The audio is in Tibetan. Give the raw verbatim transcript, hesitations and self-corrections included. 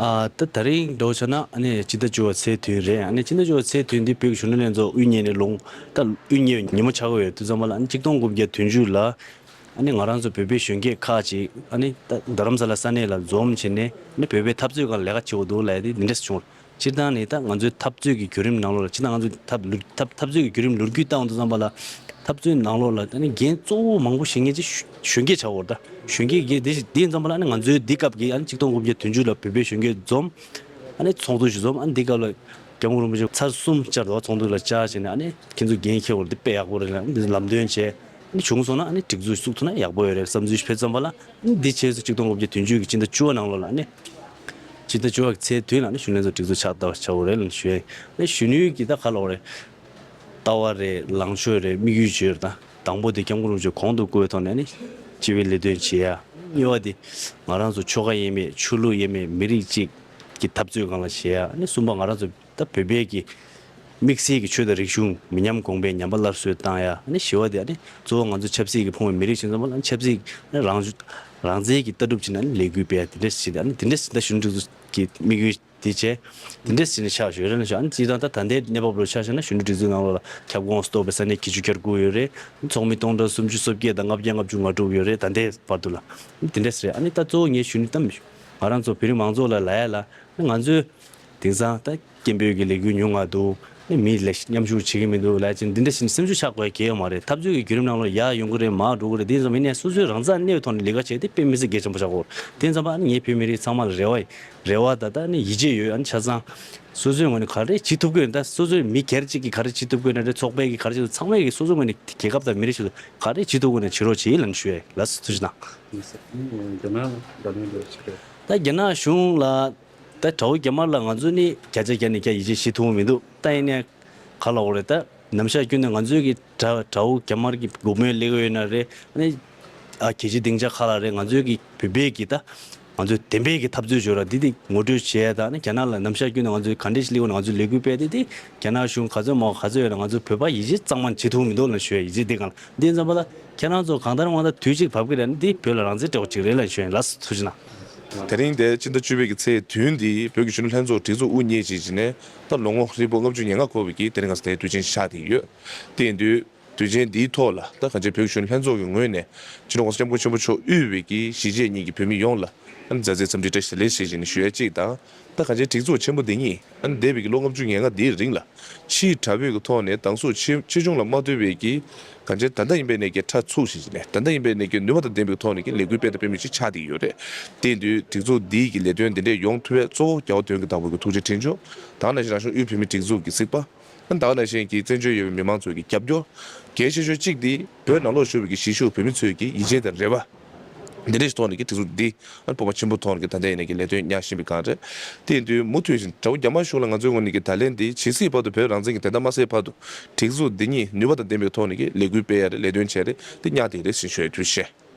ཨ་ད་ད་རིང་འགྲོ་བྱས་ན་ཨ་ནི་སྤྱི་ཟླ་བཅུ་པ་ཚེས་བདུན་རེད། ཨ་ནི་སྤྱི་ཟླ་བཅུ་པ་ཚེས་བདུན་འདི་བོད་ཀྱི་གཞོན་ནུ་ལྷན་ཚོགས་དབུ་བརྙེས་ནས་ལོ་ངོ་ད་དབུ་བརྙེས་ཉིན་མོ་ཆགས་ཀྱི་ཡོད་དུས་ཙམ་པ་ལ། ཨ་ནི་ཆིག་སྟོང་དགུ་བརྒྱ་བདུན་ཅུ་ལ་ཨ་ནི་ང་རང་ཚོ་བོད་པའི་གཞོན་སྐྱེས་ཁག་ཅིག་ཨ་ནི་ད་རྡ་རམ་ས་ལ་ས་གནས་ལ་འཛོམས་བྱས་ནས། ཨ་ནི་བོད་པའི་འཐབ་རྩོད་སྒང་ལས་ཀ་བྱེད་དགོས་འདུག་ལབ་ཡ་དེ་འདི་འདྲས་བྱུང་། སྤྱིར་བཏང་ནི་ད་ང་ཚོའི་འཐབ་རྩོད་ཀྱི་བརྒྱུད་རིམ་ནང་ལོགས་ལ། སྤྱིར་བཏང་ང་ཚོའི་འཐབ་ལུ་འཐབ་འཐབ་རྩོད་ཀྱི་བརྒྱུད་རིམ་ལོ་རྒྱུས་བལྟ་ཡོང་དུས་ཙམ་པ་ལ། འཐབ་རྩོད་ནང་ལོགས་ལ་ཨ་ནི་འགན་གཙོ་བོ་མང་པོ་བཞེས་མཁན་ཅིག་གཞོན་སྐྱེས་ཆགས་ཡོད་རེད། ད་གཞོན་སྐྱེས་ཀྱི་དེ་དེ་ཡིན་ཙམ་པ་ལ། ཨ་ནི་ང་ཚོའི་འདི་སྐབས་ཀྱི་ཨ་ནི་ཆིག་སྟོང་དགུ་བརྒྱ་བདུན་ཅུ་ལ་བོད་པའི་གཞོན་སྐྱེས་འཛོམས། ཨ་ནི་ཚོགས་འདུ་ཞིག་འཛོམས། ཨ་ནི་འདི་སྐབས་ལ་སྐྱབས་མགོན་རིན་པོ་ཆེ་ཚར་གསུམ་བཅར་འདུག། ཚོགས་འདུ་ལ་བཅར་བྱས་ནས། ཨ་ནི་ཁྱེད་ཚོ་འགན་འཁྱེར་བ་འདི་དཔེ་ཡག་པོ་རེད་ལ། འདི་ལམ་སྟོན་བྱས། ཨ་ནི་བྱུང་སོང་ན་ཨ་ནི་སྒྲིག་འཛུགས་བཙུགས་ཐུབ་ན་ཡག་པོ་ཡོད་རེད་བསམ་ཚུལ་ཕེབས་ཙམ་པ་ལ། ཨ་ནི་འདི་བྱས་ཚུལ་ཆིག་སྟོང་དགུ་བརྒྱ་བདུན་ཅུ་གི་སྤྱི་ཟླ་བཅུ་པ་ནང་ལོགས་ལ། ཨ་ནི་སྤྱི་ཟླ་བཅུ་པ་གི་ཚེས་བདུན་ལ་ཨ་ནི་གཞོན་ནུ་ལྷན་ཚོགས་སྒྲིག་འཛུགས་ཆགས་ད་ཆགས་ཡོད་རེད་ལ་ཞུ་ཡ། ཨ་ནི་གཞོན་ནུའི་གི་ད་ག་ལབ་དགོས་རེད། ལྟ་བ་རེད། ལངས་ཕྱོགས་རེད། དམིགས་ཡུལ་བརྗོད་རེད། ད་དང་པོ་དེ་སྐྱབས་མགོན་རིན་པོ་ཆེ་གོང་དུ་བཀུར་བའི་ཐོག་ནས་ནི་སྤྱི་པའི་ལས་དོན་བྱེད་ཡ། གཉིས་པ་དེ་ང་རང་ཚོ་ཆོལ་ཁ་དབྱེ་མེད། ཆོས་ལུགས་དབྱེ་མེད། མི་རིགས་གཅིག་གི་འཐབ་རྩོད་སྒང་ལ་བྱེད་ཡ། ཨ་ནི་གསུམ་པ་ང་རང་ཚོ་ད་བོད་པའི་གི་དམིགས་བསལ་གྱི་ཆོས་དང་རིག་གཞུང་མི་ཉམས་གོང་འཕེལ་ཉམས་པ་སླར་གསོ་བཏང་ཡ། ཨ་ནི་བཞི་པ་དེ་ཨ་ནི་གཙོ་བོ་ང་ཚོ་ཆབ་སྲིད་ཀྱི་ཕུང་བའི་མི་རིགས་ཡིན་ཙམ་པ་ལ། ཨ་ནི་ཆབ་སྲིད་ཀྱི་རང་རང་བཙན་གྱི་ལྟ་གྲུབ་བྱས་ནས་ཨ་ནི་ལས་འགུལ་སྤེལ་ཡ་དེ་འདྲས་བྱེད། ཨ་ནི་དེ་འདྲས་ད་གཞོན་ནུ་ལྷན་ཚོགས་ཀྱི་དམིགས་ཡུལ་དེ་བྱས། དེ་འདྲས་ཟེར་ནས་ཆགས་བཞག་ཡོད་རེད་ལ་ཞུ། ཨ་ནི་སྤྱིར་བཏང་ད་ད་ལྟའི་གནས་བབ་ལ་ཆ་བཞག་ན་གཞོན་ནུ་སྒྲིག་འཛུགས་ནང་ལོགས་ལ་ཁྱབ་ཁོངས་སུ་གཏོགས་པའི་ས་གནས་བརྒྱད་ཅུ་གྱ་དགུ་ཡོད་རེད། ཚོགས་མི་སྟོང་ཕྲག་སུམ་ཅུ་སོ་བརྒྱད་དང་ལྔ་བརྒྱ་ལྔ་བཅུ་ང་དྲུག་ཡོད་རེད། ད་ལྟའི་བར་དུ་ལ་དེ་འདྲས་རེད། ཨ་ནི་ད་གཙོ་བོ་ངས་ཞུ་ནི་ད་ང་རང་ཚོ་བོད་རིགས་མང་ཚོགས་ལ་ལབ་ཡ་ལ། ཨ་ནི་ང་ཚོས་དེང་སང་ད་སྐད་འབོད་ཀྱི་ལས་འགུལ་ཉུང་ང་འདུག། ཨ་ནི་མི་ལ་མཉམ་ཞུགས་བྱེད་ཀྱི་མི་འདུག་ལབ་ཅིག་འདི་འདྲ་ཞིག་སེམས་ཤུགས་ཆག་དགོས་ཡ་གང་ཡང་མ་རེད། འཐབ་རྩོད་ཀྱི་བརྒྱུད་རིམ་ནང་ལོགས་ཡར་ཡོང་གི་རེད། མར་འགྲོ་གི་རེད། དེ་ཙམ་ཡིན་ནའི་སོ་སོའི་རང་རྩ་གནས་པའི་ཐོག་ནས་ལས་ཀ་བྱས་ཏེ་དཔེ་མི་སྲིད་གལ་ཆེན་པོ་ཆགས་ཀྱི་ཡོད་རེད། དེ་ཙམ་པ་ཨ་ནི་ངས་བོད་མི་རིགས་ཚང་མ་ལ་རེ་བ་རེ་བ་ད་ལྟ་ནི་ཡིད་ཆེས་ཡོད། ཨ་ནི་ཆ་ཚང་སོ་སོའི་ངོས་ནས་ག་རེ་བྱེད་ཐུབ་ཀྱི་ཡོད། ད་སོ་སོའི་མི་སྒེར་གཅིག་གིས་ག་རེ་བྱེད་ཐུབ་ཀྱི་ཡོད་ན་རེད། ཚོགས་པའི་གིས་ག་རེ་བྱེད་ཐུབ། ཚང་མས་གིས་སོ་སོའི་ངོས་ནས་རྒྱལ་ཁབ་དང་མི་རིགས་ཆེད་དུ་ག་རེ་བྱེད་ཐུབ་ཀྱི་ཡོད་ན་བྱེད་རོགས་བྱེད་ལབ་ནས་ཞུ་ཡ་ལགས་སོ། ཐུགས་རྗེ་གནང་། རྒྱ་ནག་ལ་འདྲ་མིན་འདྲ་ཞིག་རེད། ད་རྒྱ་ནག་གཞུང་ལ་ད་དགྲ་བོ་རྒྱ་དམར་ལ་ང་ཚོ་ནི་བརྒྱ་ཆ་བརྒྱ་ནས་བརྒྱ་ཡིད་ཆེས་བྱེད་ཐུབ་ཀྱི་མི་འདུག། ད་ཡིན་ནའི་ག་ལབ་དགོས་རེད། ད་ནམ་ཞག་རྒྱུན་ནས་ང་ཚོའི་གི་དགྲ་དགྲ་བོ་རྒྱ་དམར་གྱི་སྒོ་མོའི་ལས་ཀ་ཡོད་ན་རེད། ཨ་ནི་ཨ་རྒྱལ་སྤྱིའི་སྡིངས་ཆ་ཁག་ལ་རེད། ང་ཚོའི་གི་བོད་པའི་གི་ད་ང་ཚོའི་བདེན་པའི་གི་འཐབ་རྩོད་བྱོས་ར་འདི་དེ་ངོ་སྤྲོད་བྱས། ད་ནི་རྒྱ་ནག་ལ་ནམ་ཞག་རྒྱུན་ནས་ང་ཚོའི་ག་འདྲས་ཤིག་སླེབས་ན་ང་ཚོའི་ལས་འགུལ་སྤེལ་ཏེ། དེ་རྒྱ་ནག་གཞུང་ག་ཚོད་མང་ག་ཚོད་ཡོད་ན་ང་ཚོའི་བོད་པ་ཡིད་ཆེས་གཙང་མ་བྱེད་ཐུབ་མི་འདུག་ལབ་ཞུ་ཡ། ཡིད་ཆེས་དེ་གང་ལ་འདི་ཙམ་པ་ལ་ཁྱེད་རང་ཚོ་གང་ལྟར་མང་ལྟར་དུས་གཅིག་བབས་ཀྱི་རེད། འདི་བོད་ལ་རང་བཙན་སྤྲད་དགོས་ཅིག་རེད་ལབ་ཞུ་ཡ་ཡིན། ལགས་སོ། ཐུགས་རྗེ་གནང་། དེ་རིང་འདིར་སྤྱི་ཟླ་བཅུ་པའི་གི་ཚེས་བདུན་འདི་བོད་ཀྱི་གཞོན་ནུ་ལྷན་ཚོགས་སྒྲིག་འཛུགས་དབུ་བརྙེས་བྱས་བྱས་ནས་ད་ལོ་ངོ་ཧྲིལ་པོ་ལྔ་བཅུ་ང་ལྔ་འཁོར་བའི་གི་དེ་རིང་ཁ་སང་དེའི་དུས་ཆེན་ཆགས་བསྡད་ཡོད། དེ་ཡིན་དུས་དུས་ཆེན་འདིའི་ཐོག་ལ་ད་གང་ཅི་བོད་ཀྱི་གཞོན་ནུ་ལྷན་ཚོགས་ཀྱི་ངོས་ནས་སྤྱི་ནོར་༸གོང་ས་༸སྐྱབས་མགོན་ཆེན་པོ་མཆོག་དབུས་པའི་གི་གཞིས་བྱེས་གཉིས་ཀྱི་བོད་མི་ཡོངས་ལ་ཨ་ནི་མཛའ་བརྩེའི་འཚམས་འདྲི་བཀྲ་ཤིས་བདེ་ལེགས་ཞེས་བྱས་ནས་ཞུ་ཡ་གཅིག་དང་། ད་གང་ཅི་སྒྲིག་འཛུགས་ཆེན་པོ་འདི་ཉིད་ཨ་ནི་འདས་པའི་གི་ལོ་ལྔ་བཅུ་ང་ལྔ་འདིའི་རིང་ལ་ཕྱིའི་དྲ་བའི་གི་ཐོག་ནས་སྡང་ཟུག་ཆེ་ཆེ་ཆུང་ལ་མ་ལྟོས་པའི་གི་གང་ཅི་ད་ལྟ་ཡིན་པའི་ནས་ཀྱི་ཕྲ་ཚུགས་ཤིག་ནས་ད་ལྟ་ཡིན་པའི་ནས་ཀྱི་ནུས་པ་དང་ལྡན་པའི་ཐོག་ནས་ཀྱི་ལས་འགུལ་སྤེལ་ཐབས་དཔེ་མི་སྲིད་ཆགས་བསྡད་ཡོད་རེད། དེ་ཡིན་དུས་སྒྲིག་འཛུགས་འདིའི་གི་ལས་དོན་འདི་འདྲས་ཡོང་ཐུབ་པའི་གཙོ་བོ་རྒྱལ་བ་དོན་གྱི་བདག་པོ་གི་ཐུགས་རྗེ་དྲིན་ཆེན་དང་ནང་བཞིན་རང་གཞུང་དབུས་བོད་མིའི་སྒྲིག་འཛུགས་ཀྱི་གཟིགས་པ། ད་ག་ནང་བཞིན་གྱི་བཙན་བྱོལ་ཡོད་པའི་མི་མང་ཚོའི་གི་རྒྱབ་སྐྱོར། གལ་ཆེ་ཤོས་གཅིག་དེ་བོད་ནང་ལོགས་བཞུགས་པའི་གི་གཞིས་བཞུགས་བོད་མི་ཚོའི་གི་ཡིད་ཆེས་དང་རེ་བ། འདི་འདྲ་ཞིག་ཐོག་ནས་ཀྱི་སྒྲིག་འཛུགས་འདི་ཨ་སྤོབས་པ་ཆེན་པོ་ཐོག་ནས་ཀྱི་ད་ལྟ་ཡིན་ནས་ཀྱི་ལས་དོན་གཉེར་བཞིན་པའི་སྒང་རེད། དེ་ཡིན་དུས་མུ་མཐུད་བཞིན་དགྲ་བོ་རྒྱ་དམར་གཞུང་ལ་ང་ཚོའི་ངོས་ནས་ཀྱི་ད་ལན་འདི་ཇི་སྲིད་བར་དུ་བོད་རང་བཙན་གྱི་བདེན་མཐའ་མ་གསལ་བར་དུ་སྒྲིག་འཛུགས་འདི་ཉིད་ནུས་པ་དང་ལྡན་པའི་ཐོག་ནས་ཀྱི་ལས་འགུལ་སྤེལ་ཡ་རེད། ལས་དོན་བྱས་རེད། འདི་གཉེར་བསྡད་རེད་ཟེར་ཞུ་ཡ་ཐུགས་རྗེ་ཆེ།